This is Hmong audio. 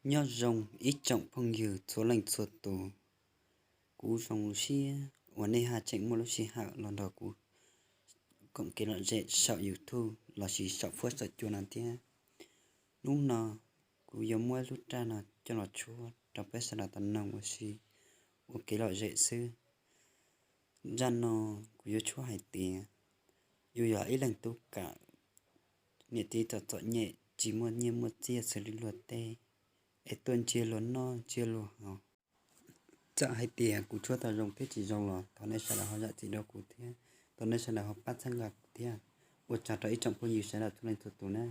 Nyob zoo ib tsoom phooj ywg txhua leej txhua tus, kuv zoo siab uas nej haj tseem muaj lub sij hawm los nrog kuv koom kev lom zem saum YouTube lossis saum fuab saum cua no thiab. Hnub no kuv yuav muab lub raj no coj los tshuab rau peb sawv daws tau noog ua si ua kev lom zem xwb. Zaj no kuv yuav tshuab hais tias yus yog ib leeg tub kawm, niam txiv txom txom nyem tsis muaj nyiaj muaj txiaj xws li luag tej, es tuaj ntsia luag noj ntsia luag haus. Txawm hais tias kuv tshuab tau zoo thiab tsis zoo los thov nej sawv daws ho zam txim rau kuv thiab, thov nej sawv daws ho pab txhawb nqa kuv thiab. Ua tsaug rau ib tsoom phooj ywg sawv daws txhua leej txhua tus na.